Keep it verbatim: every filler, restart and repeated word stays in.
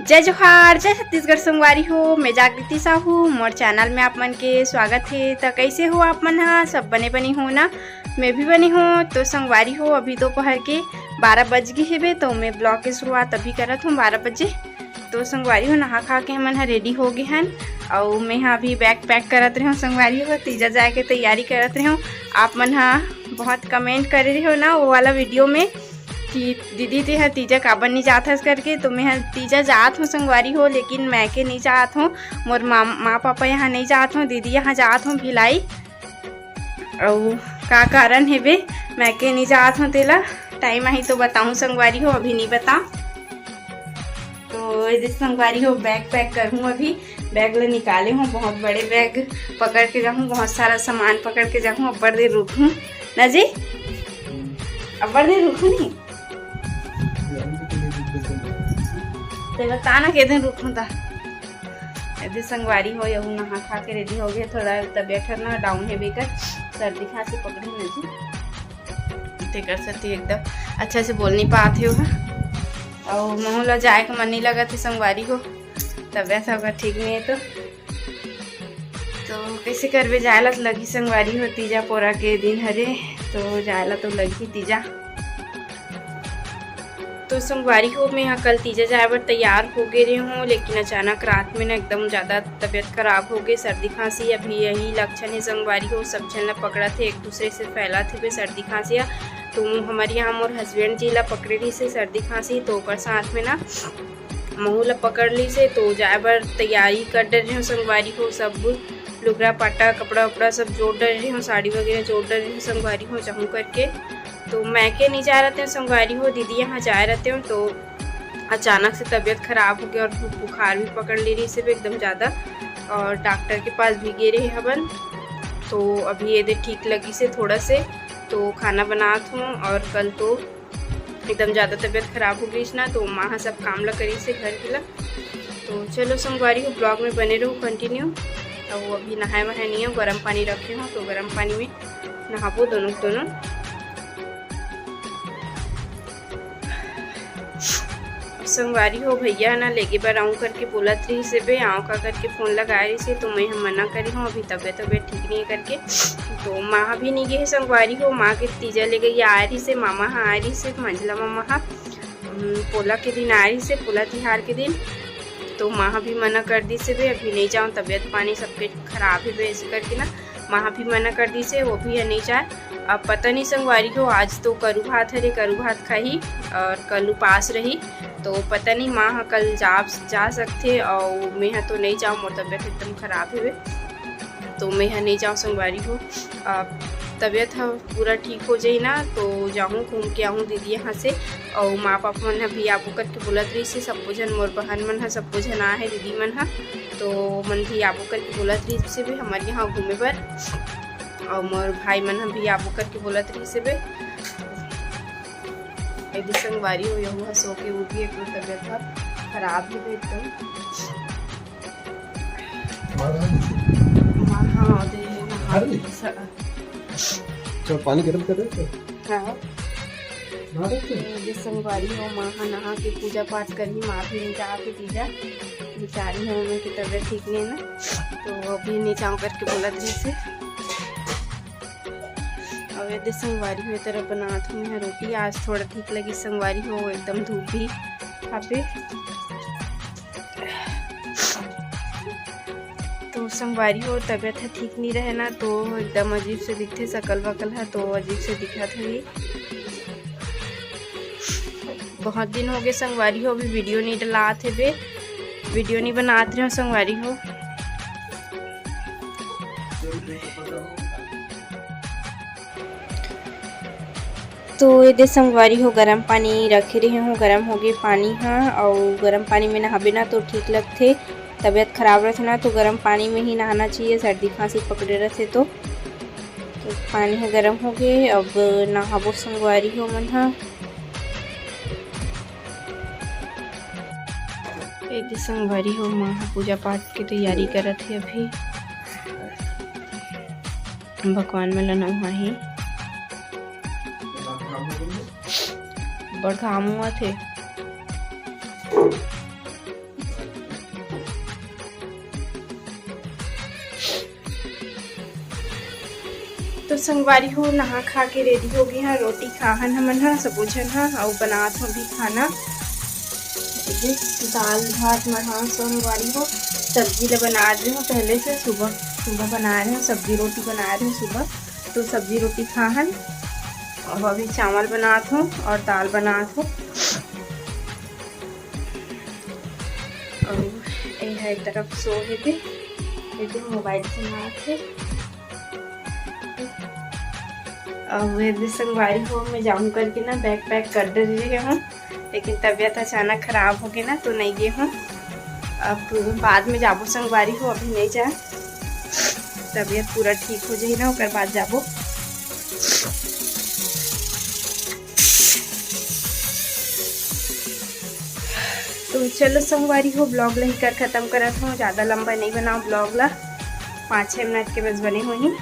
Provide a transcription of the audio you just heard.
जय जोहार, जय छत्तीसगढ़ संगवारी हो। मैं जागृति साहू, मोर चैनल में आप मन के स्वागत हे। त कइसे हो आप मन ह? सब बने बने हो ना? मैं भी बने हो। तो संगवारी हो, अभी दोपहर के बारह बज गे हेबे, तो मैं ब्लॉग के शुरुआत अभी करत हूँ बारह बजे। तो संगवारी हो, नहा खा के हमन ह रेडी हो गे हन, अउ मैं ह अभी बैग पैक करत रहे हूँ संगवारी हो, तीजा जाए के तैयारी करत रहे हूँ। आप मन ह बहुत कमेंट करे रहे हो ना वो वाला वीडियो में कि दीदी तेहा तीजा काबर नहीं जात हस करके, तो मैं ह तीजा जात हूँ संगवारी हो, लेकिन मैं के नहीं जात हूँ, मोर माँ, माँ पापा यहाँ नहीं जात हूँ, दीदी यहाँ जात हूँ भिलाई। अउ का कारण हेबे मैं के नहीं जात हूँ तेला टाइम आही तो बताऊँ संगवारी हो, अभी नहीं बता। तो ये संगवारी हो, बैग पैक करूँ, अभी बैग ला निकाले हूँ, बहुत बड़े बैग पकड़ के जाऊँ, बहुत सारा सामान पकड़ के जाऊँ, अब्बड़ देर रुकूँ ना जी, अब्बड़ देर रुकूँ नहीं। ते बता ना के दिन रुकूँ ता। यदि संगवारी हो, यहू नहा खा के रेडी हो गए, थोड़ा तबियत हर ना डाउन है बेकर, सर्दी खांसी पकड़े न जी, तेकर सेती एकदम अच्छा से बोल नहीं पात हे। अउ महू ला जाए के मन नहीं लगत हे संगवारी हो, तबियत अगर ठीक नहीं है तो। तो कैसे करबे, जाए ला तो लगही संगवारी हो, तीजा पोरा के दिन हरे, तो जाए ला तो लगही तीजा। तो संगवारी हो, मैं ह कल तीजा जाए बर तैयार हो गे रहे हूँ, लेकिन अचानक रात में ना एकदम ज़्यादा तबीयत खराब हो गई, सर्दी खांसी अभी यही लक्षण है संगवारी हो, सब झन ला पकड़त हे, एक दूसरे से फैलत हे बे सर्दी खांसी ह। तो हमारे यहाँ मोर हस्बैंड जी ला पकड़े रहिस हे सर्दी खांसी, तो ओकर साथ में ना महू ला पकड़ लिस हे, तो जाए बर तैयारी कर डरे हूँ संगवारी हो, सब लुगरा पाटा कपड़ा उपड़ा सब जोड़ डरे हूँ, साड़ी वगैरह जोड़ डरे हूँ संगवारी हो, जाऊँ करके। तो मैं के नहीं जा रहते हूँ संगवारी हो, दीदी यहाँ जाए रहते हूँ, तो अचानक से तबीयत खराब हो गया और बु-, बुखार भी पकड़ ले रहिस हे एकदम ज़्यादा, और डॉक्टर के पास भी गे रहे हवन। तो अभी ये दे ठीक लगिस हे थोड़ा से, तो खाना बनात हूँ और कल तो एकदम ज़्यादा तबीयत खराब हो गई ना, तो माँ ह सब काम ला करिस हे घर के ला। तो चलो संगवारी हो, ब्लॉग में बने रहो कंटिन्यू। तो अभी नहाए वहाए नहीं हो, गर्म पानी रखे हो, तो गर्म पानी में नहाबो दोनों दोनों। संगवारी हो, भैया ना लेगे बर आऊँ करके बोलत रहिस हे बे, आऊँ का करके फोन लगाए रहिस हे, तो मैं ह मना करे हूँ, अभी तबीयत तबीयत ठीक नहीं है करके। तो माँ भी नहीं गे हे संगवारी हो, माँ के तीजा ले गई आ रहिस हे, मामा ह आ रहिस हे, मंझला मामा ह, उम, पोला के दिन आ रहिस हे, पोला तिहार के दिन। तो माँ ह भी मना कर दिस हे बे, अभी नहीं जाऊँ, तबीयत पानी सबके खराब हे बे, ऐसे करके ना माँ ह भी मना कर दिस हे, वो भी ह नहीं जाए। अब पता नहीं संगवारी हो, आज तो करू भात हरे, करू भात खाही और कल उपास रही, तो पता नहीं माँ ह कल जा, जा सकथे और मैं ह तो नहीं जाऊँ, मोर तबीयत एकदम खराब हे बे, तो मैं ह नहीं जाऊँ संगवारी हो। अब तबीयत ह पूरा ठीक हो जाही ना, तो जाहूँ घूम के आहूँ दीदी यहाँ से। और माँ पापा मन ह भी आबो करके बोलत रहिस हे, सबो झन मोर बहन मन ह, सबो झन आ हे दीदी मन ह, तो मन भी आबो करके बोलत रहिस हे भी हमारे यहाँ घूमे बर, और मोर भाई मन ह भी आबो करके बोलत रहिस हे बे। यदि संगवारी हो, यहू ह सो के उठी, एक तबीयत ह खराब हे बे एकदम। हाँ, दे, नहा अरे। स- चल, पानी गर्म कर दे। हाँ। नहा दे तू। ये संगवारी हो, माँ ह नहा के पूजा पाठ करही, माँ भी नहीं जात हे तीजा, बेचारी हो, उनकी तबीयत ठीक नहीं है ना, तो अभी नहीं जाऊँ करके बोलत रहिस हे। और ये दे संगवारी हो, ये तरह बनात हूँ मैं रोटी, आज थोड़ा ठीक लगी संगवारी हो, एकदम धूप भी खापे। तो संगवारी हो, तबीयत ह ठीक नहीं रहे ना, तो एकदम अजीब से दिखथे, सकल वकल ह तो अजीब से दिखत हे। बहुत दिन हो गए संगवारी हो, अभी वीडियो नहीं डलात हे बे, वीडियो नहीं बनात रहे हो संगवारी हो। तो ये दे संगवारी हो, गरम पानी रखे रहे हो, गरम हो गए पानी ह, और गरम पानी में नहाबे ना तो ठीक लगथे। तबीयत खराब रहथे ना तो गरम पानी में ही नहाना चाहिए, सर्दी खांसी पकड़े रहथे तो। तो पानी ह गरम हो गए, अब नहाबो संगवारी हो मन ह। ये दे संगवारी हो, माँ ह पूजा पाठ के तैयारी करत हे अभी। भगवान मन ल नहाही। बड़ घाम होवत हे। संगवारी हो, नहा खा के ready हो गे हन, रोटी खाहन हमन ह, सबो झन ह, अउ बनात हो भी खाना। दाल भात मढ़ा संगवारी हो, सब्जी ल बना रहे हो पहले से, सुबह, सुबह बना रहे हो, सब्जी रोटी बना रहे हो सुबह, तो सब्जी रोटी खाहन। अब अभी चावल बनात हो और दाल बनात हो। अउ ये ह एक तरफ सो हे ते, ये तो मोबाइल से मारत हे। अउ ये दे संगवारी हो, मैं जाऊँ करके ना bag pack कर दे रहे हूँ, लेकिन तबीयत अचानक खराब हो गई ना, तो नहीं गए हूँ। अब बाद में जाबो संगवारी हो, अभी नहीं जा, तबीयत पूरा ठीक हो जाही ना, ओकर बाद जाबो। तो चलो संगवारी हो, vlog ल ही कर खत्म करत हूँ, ज़्यादा लंबा नहीं बनाओ vlog ला, पाँच छः मिनट के बस बने होही।